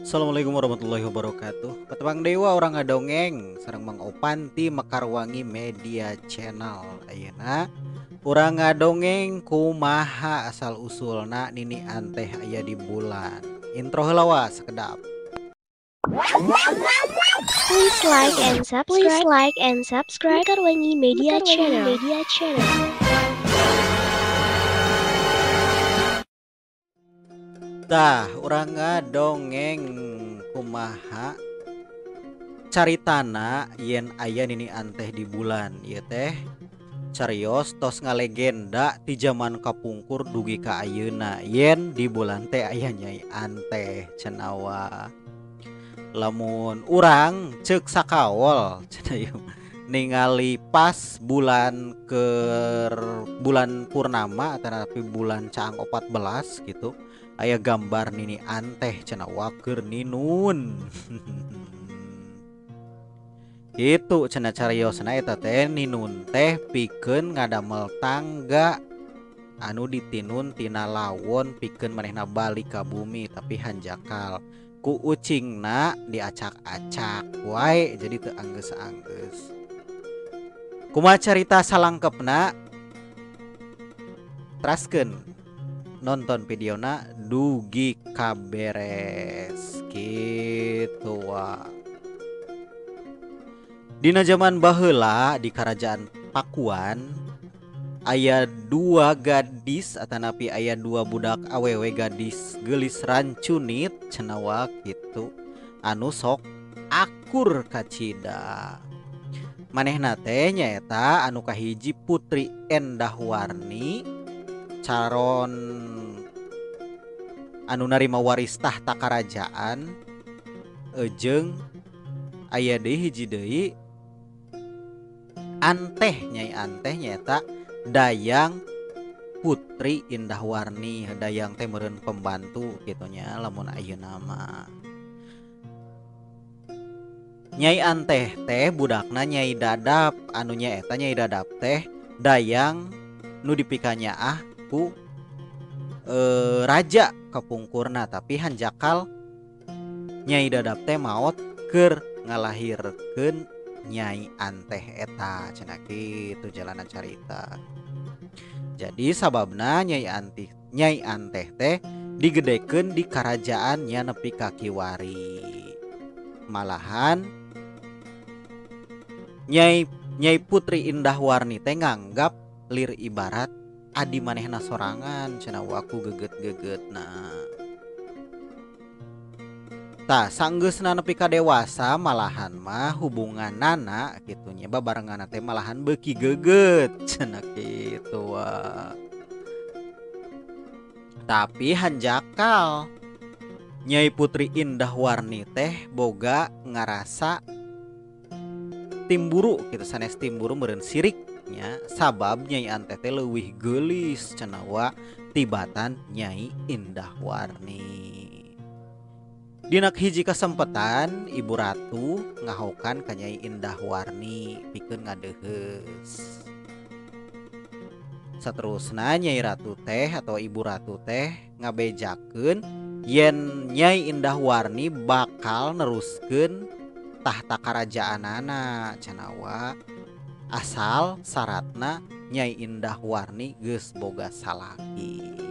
Assalamualaikum warahmatullahi wabarakatuh. Patepang dewa orang ngadongeng sareng Mang Opan ti Mekarwangi Media Channel. Ayeuna urang ngadongeng kumaha asal usulna Nini Anteh aya di bulan. Intro heula wa sakedap. Please like and subscribe. Please like and subscribe Mekarwangi Media Channel. Media Channel. Tah, urang ngadongeng kumaha caritana yen aya Nini Anteh di bulan. Ieu teh carios tos ngalegenda ti jaman kapungkur dugi ka ayeuna yen di bulan teh aya Nyai Anteh cenah wa. Lamun urang ceuk sakawol cenah ieu ningali pas bulan keur bulan purnama atanapi bulan caang 14 gitu. Aya gambar Nini Anteh cenah wa keur ninun. Kitu cenah cariosna eta teh ninun teh pikeun ngadamel tangga anu ditinun tina lawon pikeun manehna balik ka bumi tapi hanjakal ku ucingna diacak-acak wae jadi teu anggeus-anggeus. Kumaha carita salangkepna? Teraskeun nonton videona dugi kaberes kitu wa. Dina jaman baheula di kerajaan Pakuan aya dua gadis atanapi aya dua budak awewe gadis geulis rancunit cenah wa kitu anu sok akur kacida. Manehna teh nyaeta anu kahiji Putri Endah Warni caron anu narima waris tahta karajaan jeung aya deui hiji deui Anteh Nyai Anteh nyaeta Dayang Putri Indah Warni. Dayang teh meureun pembantu kitu nya lamun ayeuna mah. Nyai Anteh teh budakna Nyai Dadap anu nyaeta Nyai Dadap teh dayang nu dipikanyaah ku raja kapungkurna tapi hanjakal Nyai Dadap teh maot keur ngalahirkeun Nyai Anteh eta cenah kitu jalana carita. Jadi sababna Nyai Anteh teh digedekeun di karajaan nya nepi ka kiwari. Malahan Nyai Putri Indah Warni teh nganggap lir ibarat adi manehna sorangan cenah wa ku geget-gegetna. Tah sanggeusna nepi ka dewasa malahan mah hubunganana kitu nya babarenganna teh malahan beuki geget cenah kitu wa. Tapi hanjakal Nyai Putri Indah Warni teh boga ngarasa timburu kitu sanes timburu meureun sirik nya sabab Nyai Anteh teh leuwih geulis cenah wa tibatan Nyai Indah Warni. Dina hiji kesempatan Ibu Ratu ngahokan ka Nyai Indah Warni pikeun ngadeuheus. Saterusna Nyai Ratu teh atau Ibu Ratu teh ngabejakeun yen Nyai Indah Warni bakal neruskeun tahta karajaanana cenah wa asal syaratna Nyai Indah Warni geus boga salaki.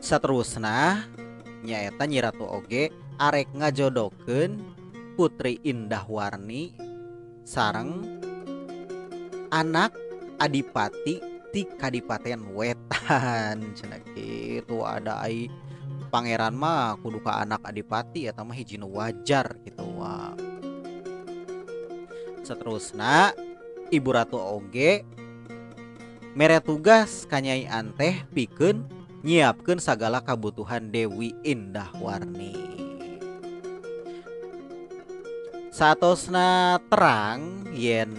Saterusna nyaeta Nyi Ratu oge arek ngajodokeun Putri Indah Warni sareng anak adipati ti Kadipaten Wetan cenah kitu. Ada ai pangeran mah kudu ka anak adipati eta mah hiji nu wajar kitu wa. Saterusna Ibu Ratu oge mere tugas ka Nyai Anteh pikeun nyiapkeun sagala kabutuhan Dewi Indah Warni. Saatosna terang yen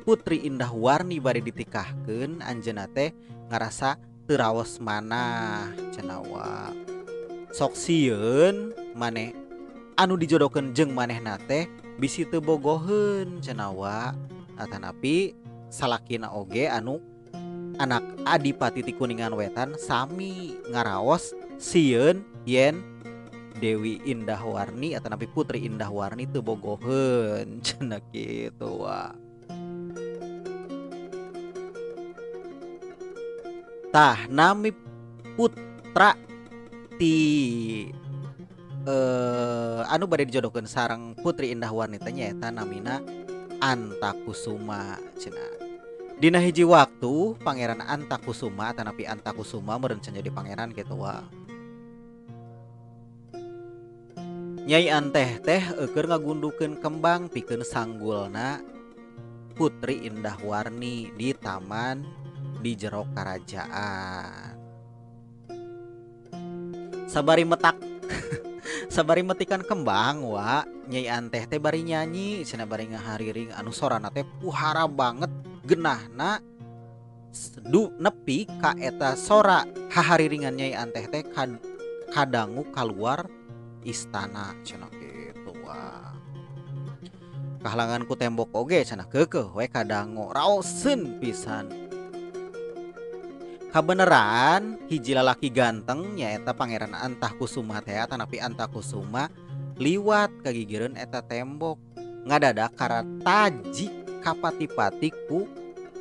Putri Indah Warni bade ditikahkeun anjeunna teh ngarasa teu raos manah cenah wa. Sok sieun maneh anu dijodohkeun jeung manehna teh bisi teu bogoheun cenah wa atanapi salakina oge anu anak Adipati ti Kuningan Wetan sami ngaraos sieun yen Dewi Indah Warni atau napi Putri Indah Warni teu bogoheun cenah kitu wa. Tah nami putra ti anu bade dijodohkeun sareng Putri Indah Warni teh nyaeta namina Antakusuma cenah. Dina hiji waktu Pangeran Antakusuma atanapi Antakusuma meureun can jadi pangeran kitu wa. Nyai Anteh teh eueur ngagundukeun kembang pikeun sanggulna Putri Indah Warni di taman di jero karajaan. Sabari metak sabari metikan kembang wa, Nyai Anteh teh bari nyanyi cenah bari ngahariring anu sorana teh puhara banget genahna du nepi ka eta sora hahariringan Nyai Anteh teh kadangu kaluar istana cenah kitu wa. Kahalangan ku tembok oge cenah keukeuh we kadangu raoseun pisan. Kabeneran hiji lalaki ganteng nyaeta Pangeran Antakusuma teh atanapi Antakusuma liwat kagigireun eta tembok ngadadak karataji kapati-pati ku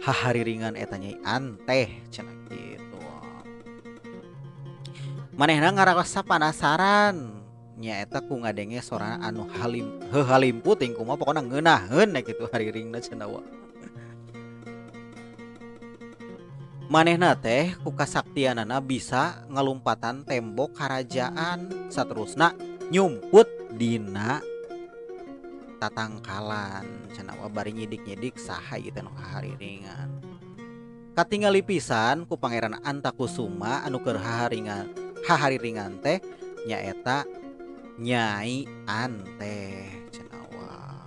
hahariringan eta Nyai Anteh cenah kitu. Manehna ngarasa panasaran nyaeta ku ngadenge sorana anu halim heuhalimpu ting kumaha pokona ngeunaheun kitu hariringna cenah wa. Manehna teh ku kasaktianana bisa ngalumpatan tembok karajaan saterusna nyumput dina tatangkalan cenah wa bari nyidik-nyidik saha ieu teh nu hahariringan. Katingali pisan ku Pangeran Antakusuma anu keur hahariringan teh nyaeta Nyai Anteh cenah wa.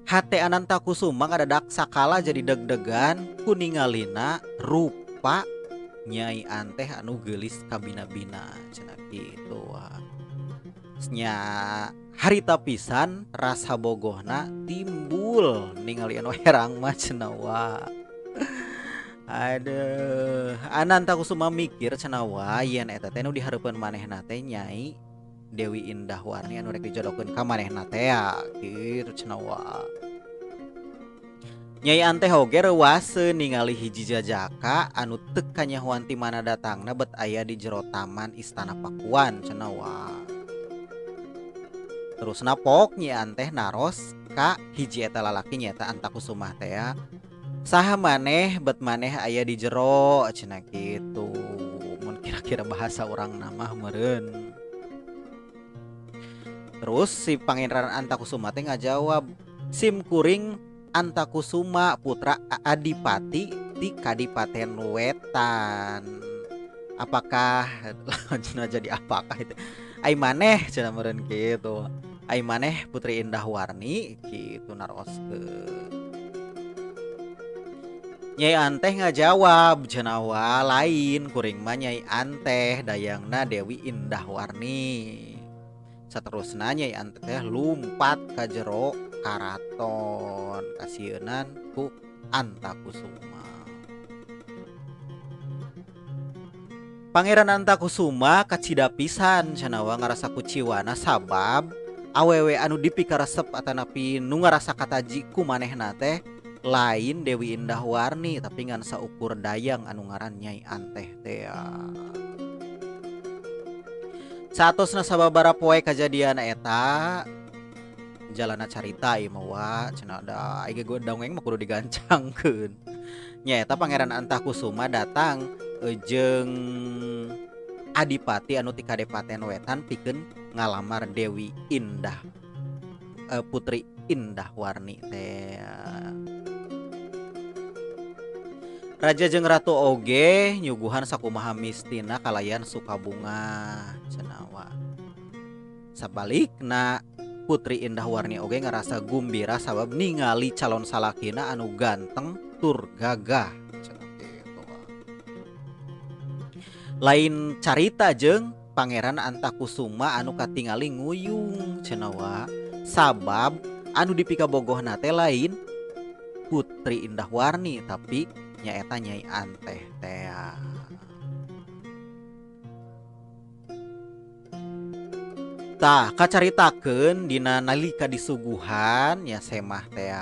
Hate Anantakusuma ngadadak sakala jadi deg-degan ku ningalina rupa Nyai Anteh anu geulis kabina-bina cenah kitu wa. Nya harita pisan rasa bogohna timbul ningali anu herang mah cenah wa. Aduh, Anantakusuma mikir cenah wa yen eta teh nu dihareupeun manehna teh Nyai Dewi Indah Warni anu rek dijodohkeun ka manehna teh kitu cenah wa. Nyai Anteh oge reuwaseun ningali hiji jajaka anu teu kanyahoan ti mana datangna bet aya di jero taman istana Pakuan cenah wa. Terusna pok Nyai Anteh naros ka hiji eta lalaki nyaeta Antakusuma teh. Saha maneh bet maneh aya di jero cenah kitu. Mun kira-kira bahasa urang mah meureun. Terus si Pangeran Antakusuma teh ngajawab, sim kuring Antakusuma putra Adipati ti Kadipaten Wetan. Apakah cenah jadi apakah itu? Ai maneh cenah meureun kitu. Ai maneh Putri Indah Warni kitu naroskeun. Nyai Anteh ngajawab cenah wa lain kuring mah Nyai Anteh dayangna Dewi Indah Warni. Saterusna Nyai Anteh teh lumpat ka jero karaton kasieunan ku Antakusuma. Pangeran Antakusuma kacida pisan cenah wa ngarasa kuciwana sabab awewe anu dipikaresep atanapi nu ngarasa kataji ku manehna teh lain Dewi Indah Warni tapi ngan saukur dayang anu ngaran Nyai Anteh teh. Saatosna sababaraha poe kajadian eta jalana carita ieu mah wa cenah da ai ge dongeng mah kudu digancangkeun. Nyaeta Pangeran Antakusuma datang jeung Adipati anu ti Kadipaten Wetan pikeun ngalamar Dewi Indah Putri Indah Warni teh. Raja jeung ratu oge nyuguhan sakumaha mistina kalayan sukabunga cenah wa. Sabalikna Putri Indah Warni oge ngarasa gumbira sabab ningali calon salakina anu ganteng tur gagah cenah kitu. Lain carita jeung Pangeran Antakusuma anu katingali nguyung cenah wa sabab anu dipikabogohna teh lain Putri Indah Warni tapi nyaeta Nyai Anteh teh. Tah kacaritakeun dina nalika disuguhan nya semah teh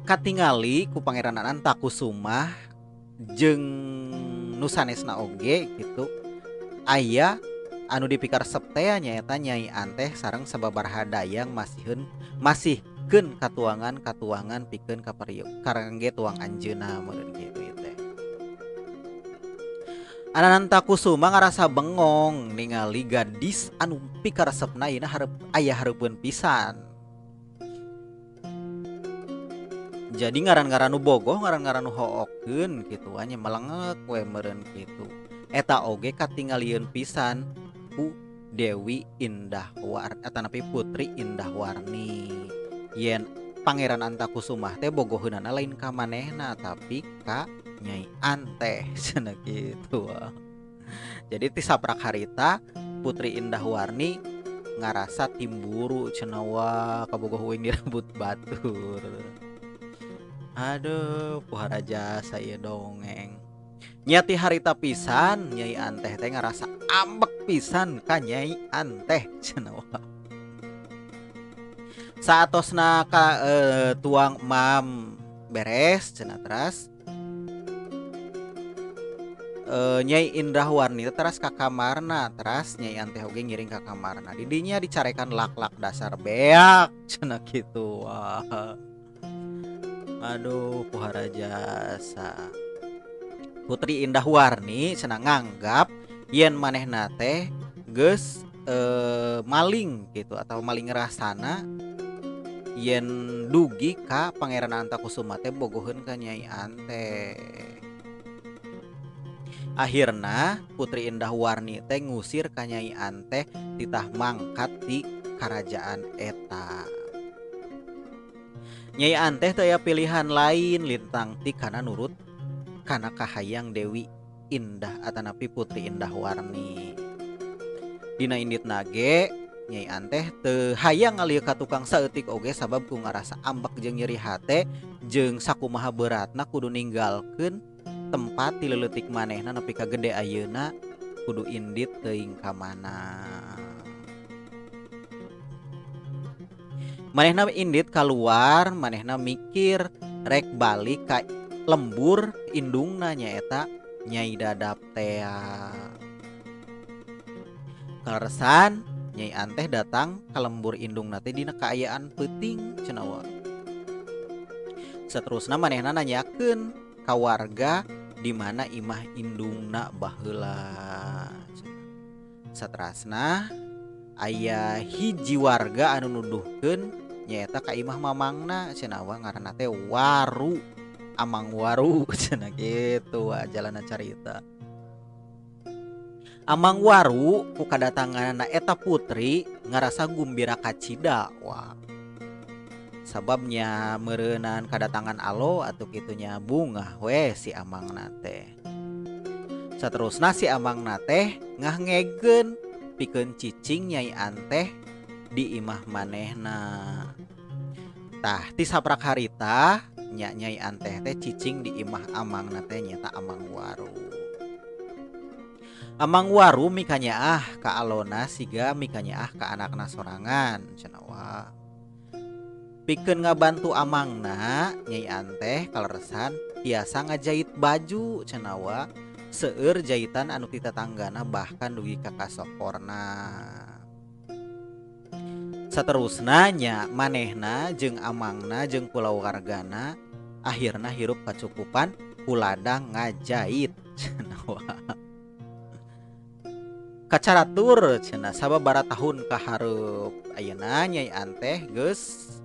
katingali ku Pangeran Antakusuma jeung nu sanesna oge gitu aya anu dipikaresep teh nyaeta Nyai Anteh sareng sababaraha dayang masihkeun katuangan-katuangan pikeun kapariuk karangge tuang anjeunna meureun kitu teh. Anantakusuma ngarasa bengong ningali gadis anu pikaresepna ieuna hareup aya hareupeun pisan. Jadi ngaran-ngaran nu bogoh, ngaran-ngaran nu hookeun kitu nya melengek we meureun kitu. Eta oge katingalieun pisan ku Dewi Indah Warni atanapi Putri Indah Warni. Yen Pangeran Antakusuma teh bogoheunana lain ka manehna tapi ka Nyai Anteh cenah kitu. Jadi ti saprak harita Putri Indah Warni ngarasa timburu cenah wah kabogoh uing direbut batur. Aduh, pohara jasa ieu dongeng. Nya ti harita pisan Nyai Anteh teh ngarasa ambek pisan ka Nyai Anteh cenah wah. Saatosna ka tuang mam beres cenah teras Nyai Indah Warni teras ka kamarna, teras Nyai Anteh oge ngiring ka kamarna. Didinya dicarekan lak-lak dasar beak cenah kitu. Wah. Aduh, pohara jasa. Putri Indah Warni cenah nganggap yen manehna teh geus maling gitu atau maling rasana yen dugi ka Pangeran Antakusuma teh bogoheun ka Nyai Anteh. Akhirna Putri Indah Warni teh ngusir ka Nyai Anteh titah mangkat di karajaan eta. Nyai Anteh teu aya pilihan lain lintang ti kana nurut kana kahayang Dewi Indah atanapi Putri Indah Warni. Dina inditna ge Nyai Anteh teu hayang ngalieu ka tukang saeutik oge sabab ku ngarasa ambek jeung nyeri hate jeung sakumaha beratna kudu ninggalkeun tempat ti leuletik manehna nepi ka gede ayeuna kudu indit teuing ka mana. Manehna indit kaluar, manehna mikir rek balik ka lembur indungna nyaeta Nyai Dadap tea. Kaleresan Nyai Anteh datang ka lembur indungna teh dina kaayaan peuting cenah wa. Saterusna manehna nanyakeun ka warga di mana imah indungna baheula. Saterasna aya hiji warga anu nuduhkeun nyaeta ka imah mamangna cenah wa, ngaranna teh Waru, Amang Waru cenah kitu wa jalana carita. Amang Waru ku kadatanganna eta putri ngarasa gumbira kacida wa. Sababnya meureunan kadatangan alo atuh kitunya bungah we si amangna teh. Saterusna si amangna teh ngahngegeun pikeun cicing Nyai Anteh di imah manehna. Tah ti saprak harita nya Nyai Anteh teh cicing di imah amangna teh nyaeta Amang Waru. Amang Waru mikanyaah ka alona siga mikanyaah ka anakna sorangan cenah wa. Pikeun ngabantu amangna Nyai Anteh kaleresan tiasa ngajait baju cenah wa, seueur jaitan anu ti tatanggana bahkan dugi ka kasokorna. Saterusna nya manehna jeung amangna jeung kulawargana akhirna hirup kacukupan ku ladang ngajait cenah wa. Kacaratur cenah sababaraha tahun kahareup ayeuna Nyai Anteh geus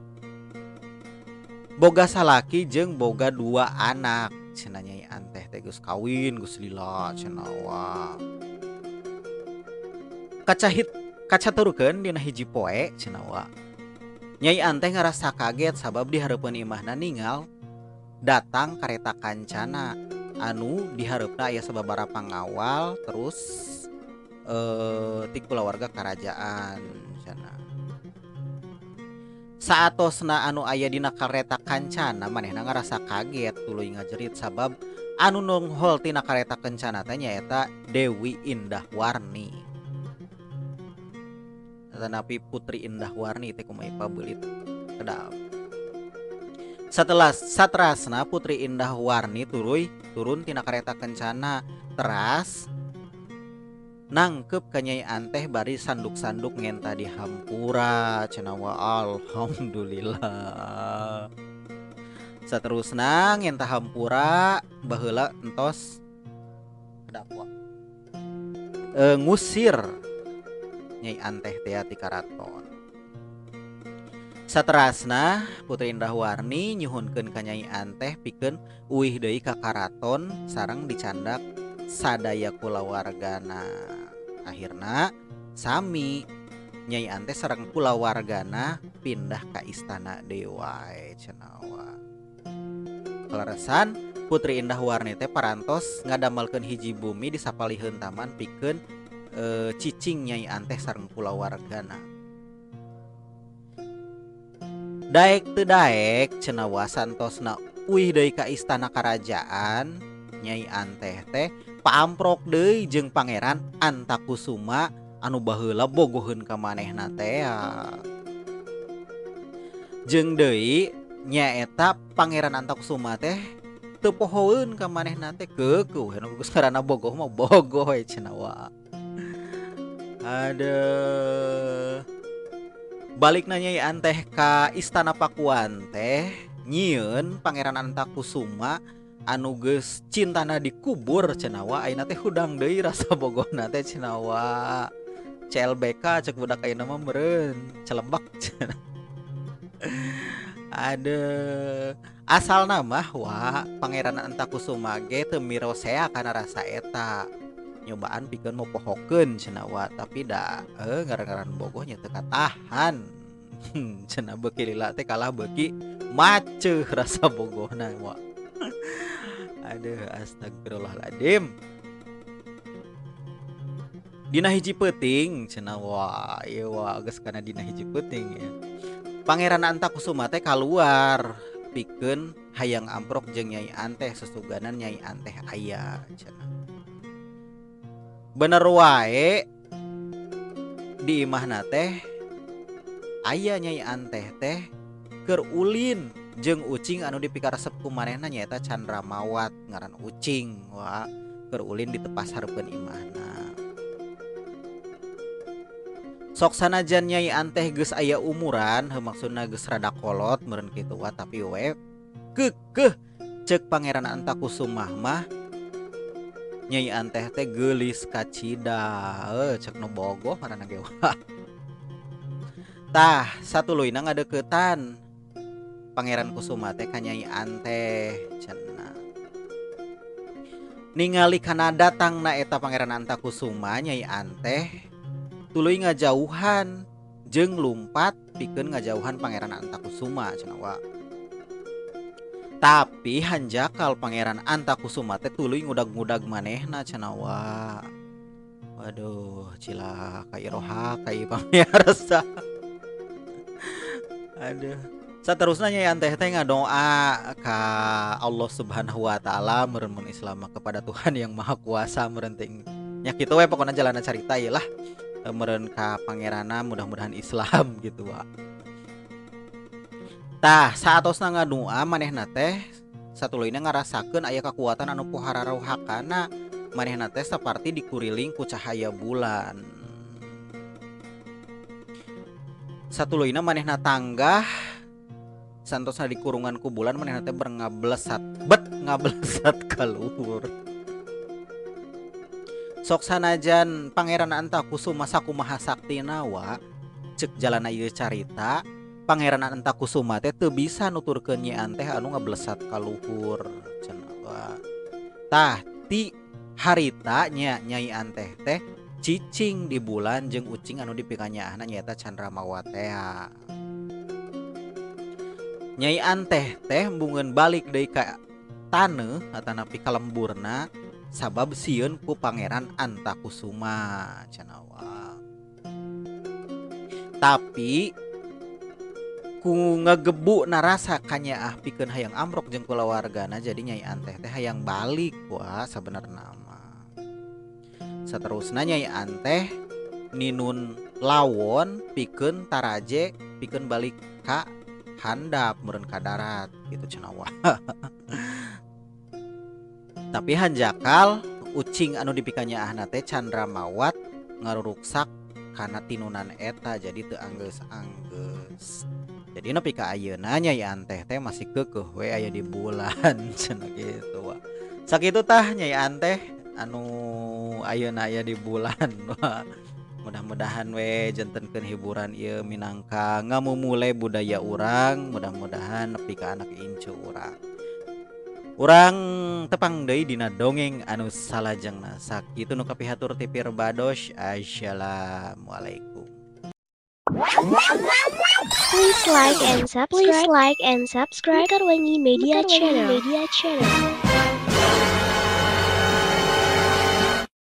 boga salaki jeung boga dua anak cenah. Nyai Anteh teh geus kawin geus lila cenah wa. Kacahit kacaturkeun dina hiji poe cenah wa. Nyai Anteh ngarasa kaget sabab di hareupeun imahna ningal datang kareta kancana anu di hareupna aya sababaraha pangawal terus ti kulawarga karajaan cenah. Saatosna anu aya dina kareta kancana manehna ngarasa kaget tuluy ngajerit sabab anu nonghol tina kareta kencana teh nyaeta Dewi Indah Warni. Tanapi Putri Indah Warni teh kumaha pabeulit kedap. Setelah satrasna Putri Indah Warni tuluy turun tina kareta kencana teras nangkep ka Nyai Anteh bari sanduk-sanduk ngenta di hampura cenah wa alhamdulillah. Saterusna ngenta hampura baheula entos kedap wa. Ngusir Nyai Anteh teh ti karaton. Saterasna Putri Indah Warni nyuhunkeun ka Nyai Anteh pikeun uih deui ka karaton sareng dicandak sadaya kulawargana. Akhirna sami Nyai Anteh sareng kulawargana pindah ka istana deui wae cenah wa. Kaleresan Putri Indah Warni teh parantos ngadamelkeun hiji bumi di sapaliheun taman pikeun cicing Nyai Anteh sareng kulawargana. Daek teu daek cenah wa santosna uih deui ka istana karajaan Nyai Anteh teh paamprok deui jeung Pangeran Antakusuma anu baheula bogoheun ka manehna teh. Jeung deui nyaeta Pangeran Antakusuma teh teu pohoeun ka manehna teh keukeuh nu geus ngaranna bogoh mah bogoh we cenah wa. Aduh. Balikna Nyai Anteh ka istana Pakuan teh nyieun Pangeran Antakusuma anu geus cintana dikubur cenah wa ayeuna teh hudang deui rasa bogohna teh cenah wa. CLBK cek budak ayeuna mah meureun celebak cenah. Aduh, asalna mah wa Pangeran Antakusuma ge teu mirosea kana rasa eta. Nyobaan pikeun mopohokeun cenah wa tapi da ngaran-ngaran bogoh nya teu katahan. Cenah beuki lila teh kalah beuki maceuh rasa bogohna wa. Aduh, astagfirullahaladzim. Dina hiji peuting cenah wa, ieu wa geus kana dina hiji peuting ya. Pangeran Antakusuma teh kaluar pikeun hayang amprok jeung Nyai Anteh sesuganan Nyai Anteh aya cenah. Bener wae di imahna teh aya Nyai Anteh teh keur ulin jeung ucing anu dipikaresep ku manehna nyaeta Chandra Mawat ngaran ucing wa keur ulin ditepas hareupeun imahna. Sok sanajan Nyai Anteh geus aya umuran heuh maksudna geus rada kolot meureun kitu wa tapi we keukeuh ceuk Pangeran Antakusuma mah Nyai Anteh teh geulis kacida ceuk nu bogoh ngaranna ge wa. Tah satuluyna ngadeuketan Pangeran Kusuma teh ka Nyai Anteh cenah. Ningali kana datangna eta Pangeran Antakusuma Nyai Anteh tuluy ngajauhan jeung lumpat pikeun ngajauhan Pangeran Antakusuma cenah wa. Tapi hanjakal Pangeran Antakusuma teh tuluy ngudag-ngudag manehna cenah wa. Waduh, cilaka iroha ka ieu pamirsa. Aduh. Saterusna Nyai Anteh teh ngadoa ka Allah Subhanahu wa taala meureun mun Islam kepada Tuhan yang Maha Kuasa meureun teh nya kitu we pokona jalana carita ieu lah. Meureun ka pangeranna mudah-mudahan Islam gitu wa. Tah saatosna ngadoa manehna teh satuluyna ngarasakeun aya kakuatan anu pohararohakana manehna teh saparti dikuriling ku cahaya bulan. Satuluyna manehna tanggah santosna dikurungan ku bulan manehna teh berngabelesat bet ngabelesat ka luhur. Sok sanajan Pangeran Antakusuma sakumaha saktina wa ceuk jalana ieu carita Pangeran Antakusuma teh teu bisa nuturkeun Nyi Anteh anu ngabelesat ka luhur cenah wa. Tah ti harita nya Nyai Anteh teh cicing di bulan jeung ucing anu dipikanyaahna nyaeta Chandra Mawat tea. Nyai Anteh teh embungeun balik deui ka taneuh atanapi ka lemburna sabab sieun ku Pangeran Antakusuma cenah wa. Tapi Ku ngagebu narasa kanyaah pikeun hayang amrok jeung kulawargana, jadi Nyai Anteh teh hayang balik wah sabenerna mah. Saterusna Nyai Anteh ninun lawon pikeun taraje pikeun balik ka handap meureun ka darat gitu cenah wah. Tapi hanjakal ucing anu dipikanyaahna teh Chandra Mawat ngaruruksak kana tinunan eta, jadi teu anggeus-anggeus. Jadi nepi ka ayeuna Nyai Anteh teh masih keukeuh we aya di bulan cenah kitu wah. Sakitu tah Nyai Anteh anu ayeuna aya di bulan wah. Mudah-mudahan we jantenkeun hiburan ieu minangka ngamumule budaya urang, mudah-mudahan nepi ka anak incu urang. Urang tepang deui dina dongeng anu salajengna. Sakitu nu kapihatur ti Pirbados. Assalamualaikum. Please like and subscribe. Please like and subscribe. Mekarwangi Media Channel. Media Channel.